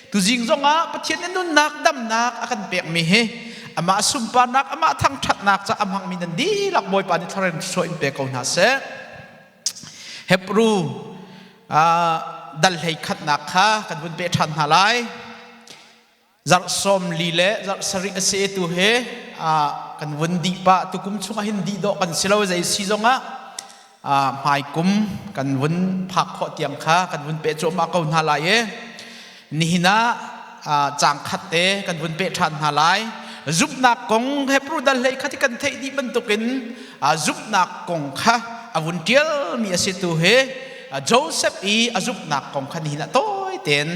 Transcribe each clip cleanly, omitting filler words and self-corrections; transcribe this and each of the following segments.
Tuzing zongah Pathian nih nunnak damnak a kan pekmi hi amah sunparnak amah thangṭhatnak ca a hmangmi nan dihlak Bawipa nih thlarau thluachuah in pe ko hna seh. Hebrew dal hlei khatnak kha kan vun pe ṭhan hna lai. Zarh sawm li le zarh sarih a si tu he kan vun dih pah tukum chungah hin dih dawh kan si lo zei si zongah hmaikum kan vun phak khawh tiang kha kan vun peh cuahmah ko hna lai i nihin ah caang khat te kan vun peh ṭhan hna lai. Zumhnak kong Hebrew dal hlei khat i kan theih dih bantukin zumhnak kong kha a vun ṭialmi a si tu hi Joseph i a zumhnak kong kha nihin ah tawi tein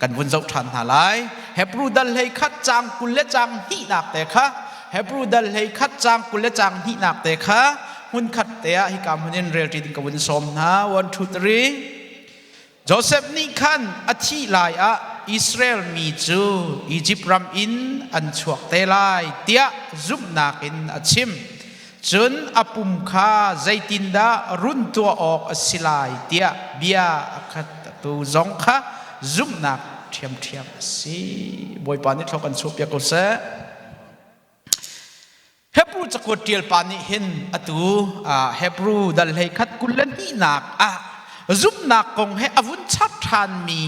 kan vun zoh ṭhan hna lai. Hebrew dal hlei khat caang 20 le caang hnihnak te kha Hebrew dal hlei khat caang 20 le caang hnihnak te kha hmunkhat te ah hika hmun in relṭi ding ka vun sawm hna. 1 2 3 Joseph nih khan a thih lai ah Israel mi cu Izipt ram in an chuak te lai tiah zumhnak in a chim. Cun a pum kha zeitindah run tuah awk a si lai tiah bia a khattu zong kha zumhnak ṭhiamṭhiam a si. Bawipa nih thlok an chuahpiak ko seh. Hebrew cakuat ṭial pa nih hin atu Hebrew dal hlei khat 22nak ah zumhnak kong he a vun chap ṭhanmi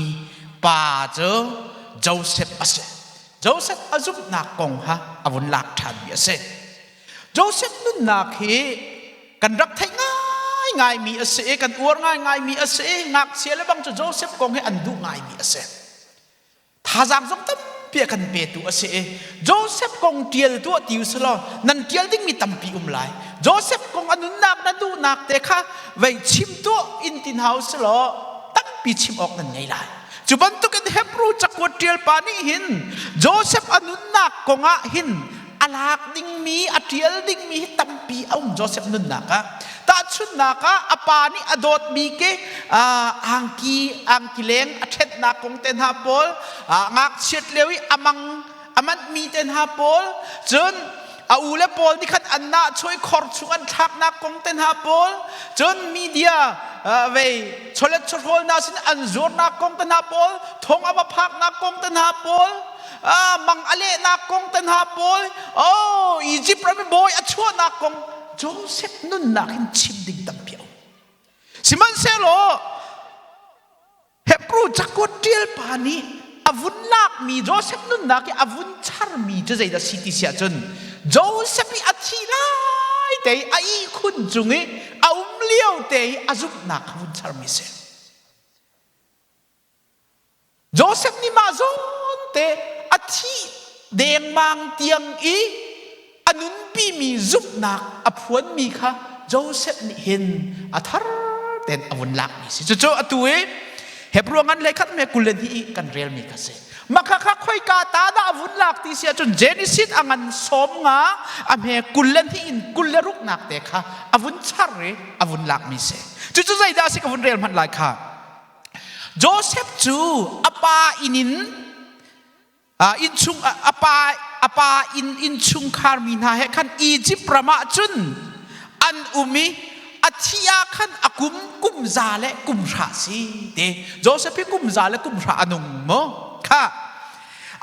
pa cu Joseph a si. Joseph a zumhnak kong kha a vun lak ṭhanmi a si. Joseph nunnak hi kan rak theih ngaingaimi a si i kan uar ngaingaimi a si i ngakchia le bang cu Joseph kong hi an duh ngaimi a si. Thazaang zong tampi a kan petu a si i Joseph kong ṭial tuah ti usulaw nan ṭial dingmi tampi um lai. Joseph kong a nunnak na duhnak te kha vei chim tuah in ti hna usulaw tampi chim awk nan ngei lai. Cu bantukin Hebrew cakuat ṭial pa nih hin Joseph a nunnak kong ah hin a lak dingmi a ṭial dingmi hi tampi a um Joseph nunnak ah. Tahchunhnak ah a pa nih a dawtmi ke angki angki leng a ṭhenhnak kong te hna pawl ngakchiat lio i a mang a manhmi te hna pawl cun a u le pawl nih khan an nahchuai khor chung an thlaknak kong te hna pawl cun media vei chawlet chawhrawlnak sin an zuarnak kong te hna pawl thong a va phaknak kong te hna pawl mang a lehnak kong te hna pawl oh Egypt ram i bawi a chuahnak kong Joseph nunnak hin chim ding tampi a um. Sihmanhsehlaw Hebrew cakuat ṭial pa nih a vun lakmi Joseph nunnak i a vun charmi cu zeidah si ti si ahcun Joseph i a thih lai te i a ihkhun cung i a um lio te i a zumhnak kha vun charmi si. Joseph nih mah zawn te a thih dengmang tiang i a nunpimi zumhnak a phuanmi kha Joseph nih hin a thar tein a vun lakmi si. Cucu atu i Hebrew ngan le khat me kulen hi kan relmi kha si. Mah kha khoika ta dah a vun lak ti si ahcun Genesis a ngan 50 a hme kulen hi in 26 nak te kha a vun char i a vun lakmi si. Cucu zeidah si ka vun rel hmanh lai kha. Joseph cu a pa inn in innchung a pa a pa inn innchungkhar mi hna he khan Egypt ram ah cun an um i a thih ah khan a kum kum za le kum hra si te Joseph hi kum za le kum hra a nung maw kha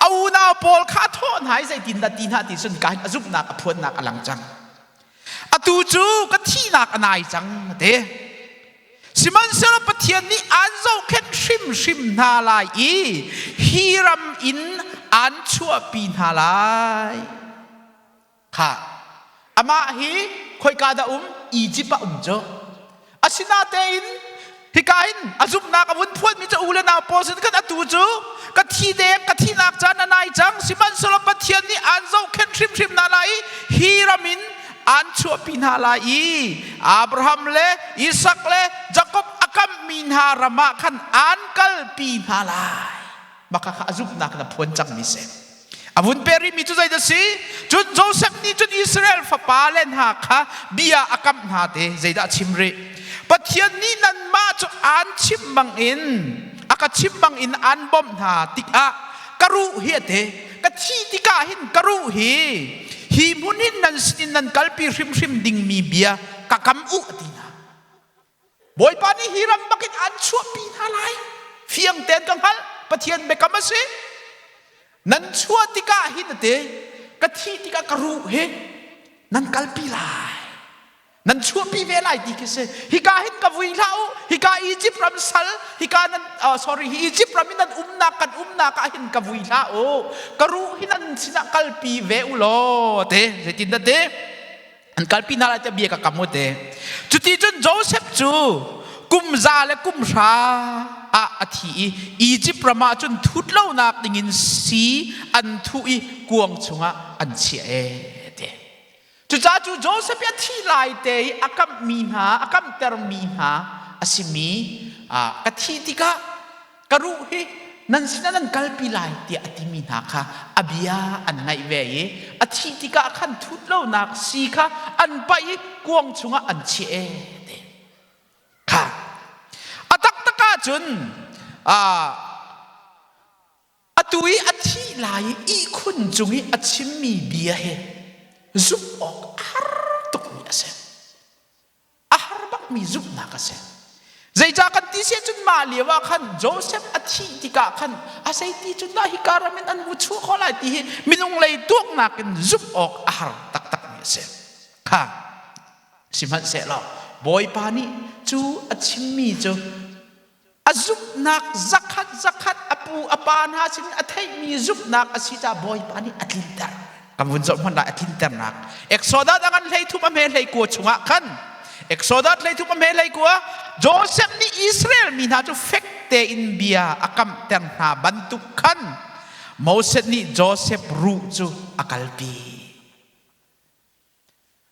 a unau pawl kha a thawh hna i zeitindah ti hna ti cun kain a zumhnak a phuannak a lang cang atu cu ka thihnak a nai cang te Sihmanhsehlaw Pathian nih aan zohkhenh hrimhrim hna lai i hi ram in aan chuahpi hna lai. Kha amah hi khoika dah um? Egypt ah um cu. Asinatein hika hin a zumhnak a vun phuanmi cu u le nau pawl sin khan atu cu ka thi deng ka thihnak caan a nai cang sihmanhsehlaw Pathian nih aan zohkhenh hrimhrim hna lai i hi ram in an chuahpi hna lai i Abraham le Isak le Jakob a kamhmi hna ram ah khan an kalpi hna lai. Maka kha a zumhnak in a phuan cangmi si. A vun pe rihmi cu zeidah si? Cun Joseph nih cun Israel fapa le hna kha bia a kamh hna te zeidah a chim rih? Pathian nih nanmah cu aan chimh bangin a ka chimh bangin aan bawmh hna tikah ka ruh hi a te ka thih tikah hin ka ruh hi hi hmun hin nan sinin nan kalpi hrimhrim dingmi bia ka kam u a ti hna. Bawipa nih hi ram bakin an chuahpi hna lai. Fiang tein ka hngalh. Pathian biakam a si. Nan chuah tikah hin a ti, ka thih tikah ka ruh hi nan kalpi lai. Nan chuahpi ve lai ti khi si. Hika hin ka vui hlah u. Hika Egypt ram sal, hika nan sorry, hi Egypt ram i nan umnak kan umnak ah hin ka vui hlah u. Ka ruh hi nan sinah kalpi ve u law te. Zeitin dah te? An kalpi hna lai tiah bia ka kam u te. Cuti cun Joseph cu kum za le kum hra ah a thi i Egypt ram ah cun thut lonak dingin si an thuh i kuang chungah an chiah e te. Cucaah cu Joseph i a thi lai te i a kamhmi hna, a kamhtermi hna a simi ka thih tikah ka ruh hi nan sinah nan kalpi lai tiah a timi hna kha a bia an ngaih ve i a thih tikah khan thut lonak si kha an paih i kuang chungah an chiah e ti. Kha a taktak ahcun Atu i a thih lai i ihkhun cung i a chimmi bia hi zumh awk a har tukmi a si. A har bakmi zumhnak a si. Zeicah kan ti si ahcun mah lio ah khan Joseph a thih tikah khan a zeiti cun dah hika ram in an vu chuah khawh lai ti hi minung lei tuaknak in zumh awk a har taktakmi a si. Kha sihmanhsehlaw Bawipa nih cu a chimmi cu A zumhnak zakhat zakhat a pu a pa hna sin a theihmi zumhnak a si caah Bawipa nih a tlinter. Kan vun zoh hmanh lai a tlinternak. Exodus a ngan 13 a hme 19 chungah khan Exodus 13 a hme 19 Joseph nih Israel mi hna cu fek tein bia a kamhter hna bantuk khan Moses nih Joseph ruh cu a kalpi.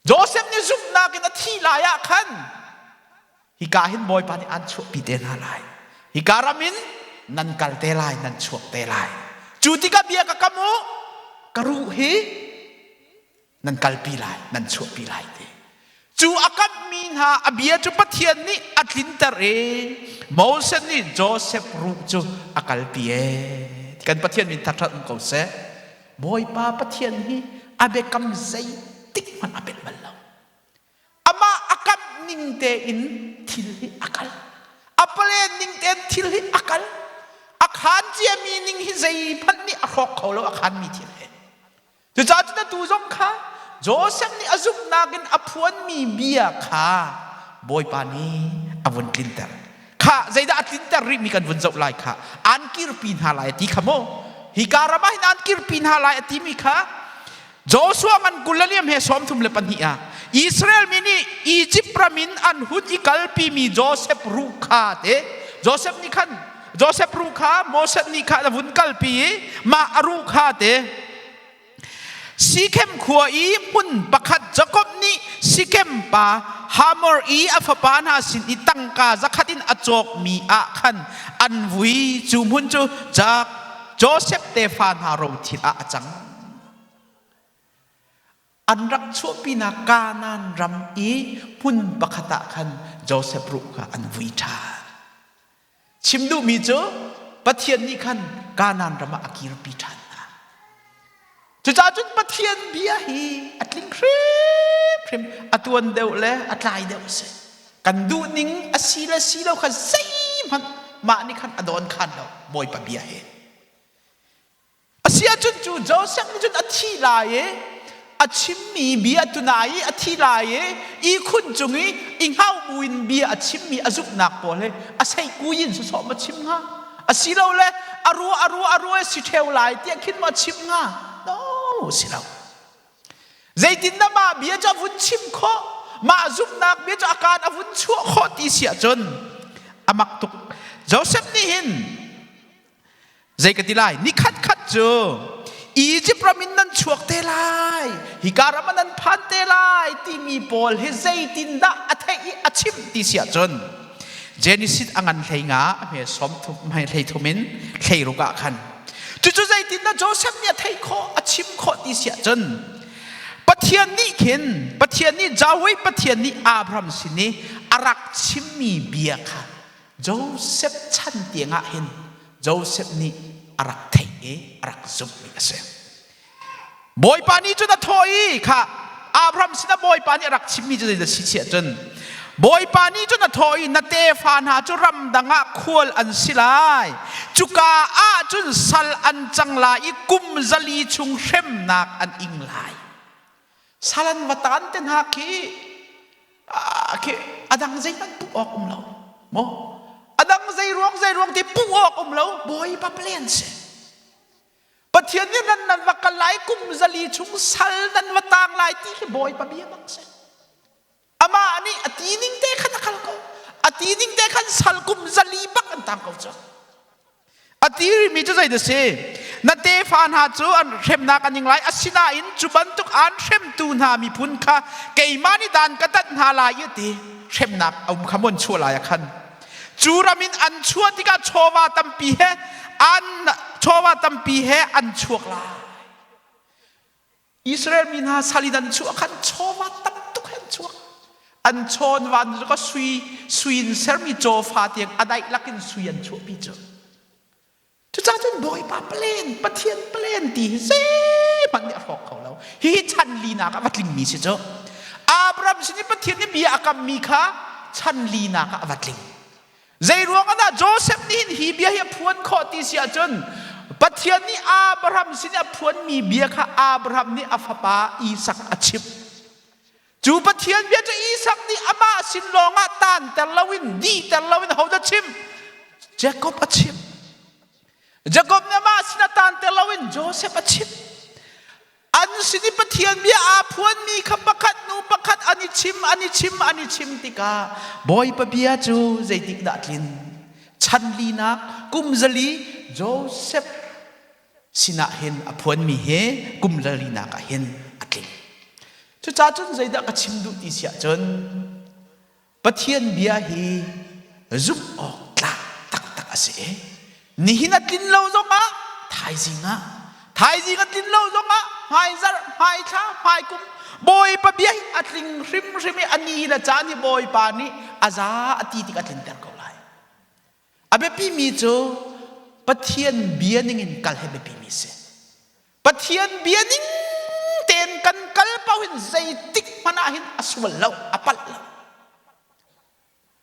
Joseph nih zumhnak in a thih lai ah khan hika hin Bawipa nih aan chuahpi te hna lai. Hika ram in nan kal te lai, nan chuak te lai. Cu tikah bia ka kam u, ka ruh hi nan kalpi lai, nan chuahpi lai ti. Cu a kamhmi hna a bia cu Pathian nih a tlinter i Moses nih Joseph ruh cu a kalpi e. Kan Pathian min thangṭhat um ko seh. Bawipa Pathian hi a biakam zeitik hmanh a pelh bal lo. Amah a kamh ning tein thil hi a kal. A plan ning tein thil hi a kal. A khaan ciami ning hi zeihmanh nih a hrawk kho lo a khaanmi thil hi. Cucaah cun atu zong kha Joseph nih a zumhnak in a phuanmi bia kha Bawipa nih a vun tlinter. Kha zeidah a tlinter rihmi kan vun zoh lai kha an kirpi hna lai a ti kha mu. Hika ram ah hin an kirpi hna lai a timi kha Joshua ngan 24 he 32 ah Israel mi nih Egypt ram in an hun i kalpimi Joseph ruh kha te Joseph nih khan Joseph ruh kha Moses nih kha a vun kalpi i mah a ruh kha te Sikhem khua i hmun pakhat Jakob nih Sikhem pa Hamor i a fapa hna sin i tangka zakhat in a cawkmi ah khan an vui. Cu hmun cu Josef tefa hna rothil ah a cang. An rak chuahpinak Kanaan ram i hmun pakhat ah khan Josef ruh kha an vui ṭhan. Chim duhmi cu Pathian nih khan Kanaan ram ah a kirpi ṭhan hna. Cucaah cun Pathian bia hi a tling hrimhrim, a tuan deuh le a tlai deuh a si. Kan duhning a si le si lo kha zeihmanh mah nih khan a dawn khan lo Bawipa bia hi. Asiahcun cu Joseph nih cun a thi lai i a chimmi bia tunai i a thi lai i ihkhun cung i i hngau buin bia a chimmi a zumhnak pawl hi a seikui in sawsawh ma chim hnga asilole a ruah a ruah a ruah si ṭheo lai tiah khin ma chim hnga no si lo zeitindah mah bia cu a vun chim khawh mah zumhnak bia cu a kaan a vun chuah khawh ti si ahcun a mak tuk Joseph nih hin Zei ka ti lai? Nikhat khat cu Egypt ram in nan chuak te lai, hika ram ah nan phan te lai timi pawl hi zeitindah a theih i a chimh ti si ahcun Genesis a ngan 15 a hme 30 hmai 33 in 16 ah khan cucu zeitindah Joseph nih a theih khawh a chim khawh ti si ahcun Pathian nih khin Pathian nih Yahweh Pathian nih Abraham sin i a rak chimmi bia kha Joseph chan tiangah hin Joseph nih a rak theih i a rak zumhmi a si. Bawipa nih cun a thawh i kha Abraham sinah Bawipa nih a rak chimmi cu zeidah si chiah cun. Bawipa nih cun a thawh i na tefa hna cu ramdang ah khual an si lai. Cuka ah cun sal an cang lai i kum 400 chung hremnak an ing lai. Sal an va tan te hna khi khi a dang zeihmanh puh awk um lo. Maw? A dang zei ruang zei ruang ti puh awk um lo. Bawipa plan si. Pathian nih nan nan va kal lai kum 400 chung sal nan va tang lai ti khi Bawipa bia bak si. Amah nih a ti ning te khan a kal ko. A ti ning te khan sal kum 400 bak an tang ko cu. A ti rihmi cu zeidah si? Na tefa hna cu an hremnak an ing lai. Asinain cu bantuk aan hremtu hna miphun kha keimah nih dan ka tat hna lai i a ti. Hremnak a um kha mon chuah lai ah khan. Cu ram in an chuah tikah chawva tampi he an chawva tampi he an chuak lai. Israel mi hna sal in an chuah khan chawva tam tuk he an chuak. An chawn van cu ka sui sui in sermi cawfa tiang a daih lakin sui an chuahpi cu. Cucaah cun Bawipa plan, Pathian plan ti hi zeihmanh nih a hrawk kho lo. Hihi chan linak ah va tlingmi si cu. Abraham sin i Pathian nih bia a kammi kha chan linak ah a va tling. Zei ruang ah dah Joseph nih hin hi bia hi a phuan khawh ti si ahcun Pathian nih Abraham sin i a phuanmi bia kha Abraham nih a fapa Isak a chimh. Cu Pathian bia cu Isak nih amah sin lawngah taanter loin dihter loin hodah chim? Jakob a chimh. Jakob nih amah sinah taanter loin Joseph a chimh. An sin i Pathian bia aa phuanmi kha pakhat hnu pakhat an i chim, an i chim, an i chim tikah Bawipa bia cu zeitik dah tlin? Chan linak kum 400 Joseph sinah hin a phuanmi hi kum linak ah hin a tling. Cucaah cun zeidah ka chim duh ti si ahcun Pathian bia hi zumh awk tlak taktak a si i nihin a tlin lo zongah thaizing ah thaizing a tlin lo zongah hmaizarh hmaithla hmaikum Bawipa bia hi a tling hrimhrim i a ni le caan hi Bawipa nih a za a ti tik a tlinter ko lai. A biapimi cu Pathian bia ningin kal hi biapimi si. Pathian bia ning tein kan kal paoh hin zeitik hmanh ah hin a sual lo, a palh lo.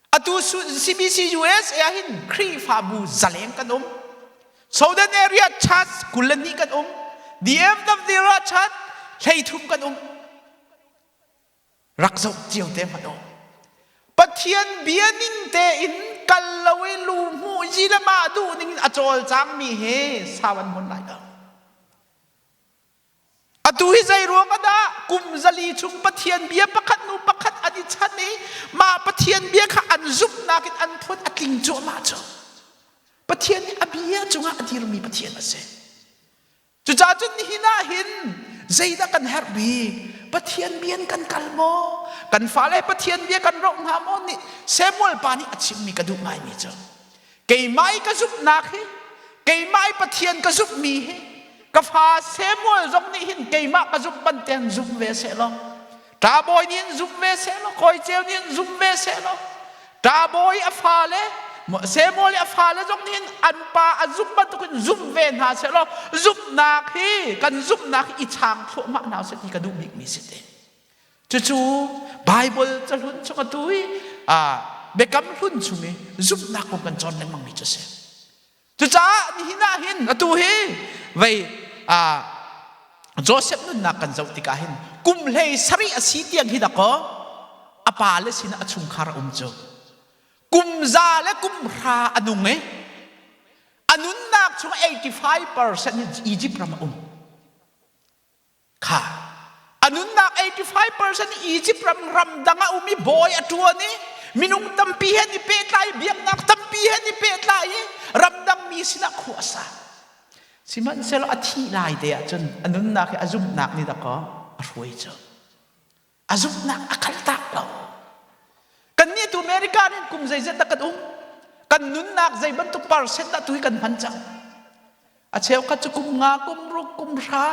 Atu CBC USA ah hin Khrihfabu zaleng kan um. Southern Area Church 22 kan um. DFW Church 33 kan um. Rak zoh cio te hmanh u. Pathian bia ning tein kal lo i lu hmuh yi le mah duh ning in a cawlcangmi he sau an hmun lai lo. Atu hi zei ruang ah dah kum 400 chung Pathian bia pakhat hnu pakhat an i chan i mah Pathian bia kha an zumhnak in an phun a tling cuahmah cu. Pathian nih a bia cungah a dirmi Pathian a si. Cucaah cun nihin ah hin zeidah kan herh bik? Pathian bia in kan kal maw? Kan fale Pathian bia kan roh hna maw? Nih Samuel pa nih a chimmi ka duh ngaimi cu keimah i ka zumhnak hi keimah i Pathian ka zumhmi hi ka fa Samuel zong nih hin keimah ka zumh bantein zum ve seh law Ṭabawi nih in zum ve seh law kawi ceu nih in zum ve seh law ṭabawi a fale Samuel i a fale zong nih hin an pa a zumh bantukin zum ve hna seh law zumhnak hi kan zumhnak hi i chaang thluahmah hna seh ti ka duh bikmi si te. Cucu Bible cahlun chung atu i biakam hlun chung i zumhnak kong kan cawn lengmangmi cu a si. Cucaah nihin ah hin atu hi vei Joseph nunnak kan zoh tikah hin kum 17 a si tiang hi dakaw a pa le sinah a chungkhar a um cu kum za le kum hra a nung i a nunnak chung 85% hin Egypt ram a um. Kha a nunnak 85% Egypt ram ramdang ah um i bawi a ṭuan i minung tampi he an i pehtlai biaknak tampi he an i pehtlai i ramdang mi sinah khua a sa. Sihmanhsehlaw a thih lai te ahcun a nunnak hi a zumhnak nih dakaw a hruai cu. A zumhnak a kaltak lo. Kannih tu America nih kum zeizat dah kan um? Kan nunnak zei bantuk percent dah tu hi kan hman cang? A cheukhat cu kum nga, kum ruk, kum hra.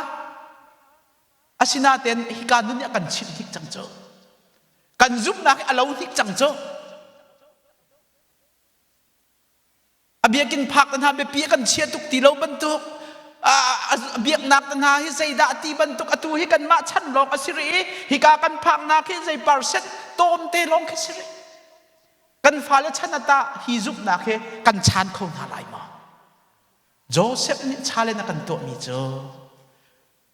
Asinain hika nun nih a kan chimh hnik cang cu. Kan zumhnak hi a lo hnik cang cu. A biakinn phak hna biapi a kan chia tuk ti lo bantuk biaknak hna hi zeidah ti bantuk atu hi kanmah chan lawng a si rih i hika kan phaknak hi zei percent tawm te lawng khi si rih. Kan fale chan ah tah hi zumhnak hi kan chan kho hna lai maw? Joseph nih challenge a kan tuahmi cu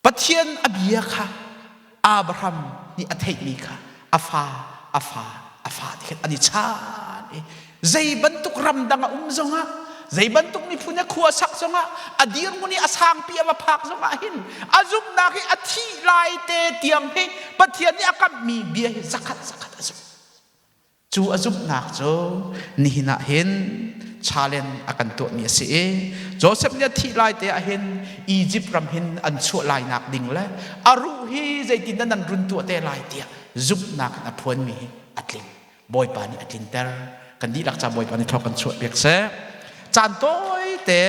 Pathian a bia kha Abraham nih a theihmi kha a fa a fa a fa ti khan an i chan i zei bantuk ramdang a um zongah, zei bantuk miphun a khua sak zongah, a dirhmun i a sangpi a va phak zongah hin a zumhnak hi a thih lai te tiang hi Pathian nih a kamhmi bia hi zakhat zakhat a zumh. Cu a zumhnak cu nihin ah hin challenge a kan tuahmi a si i Joseph nih a thih lai te ah hin Egypt ram hin an chuah lai nak ding le a ruh hi zeitin nan run tuah te lai tiah zumhnak in a phuanmi hi a tling. Bawipa nih a tlinter. Kan dihlak ca Bawipa nih thawk kan chuah piak seh. Caan tawi te.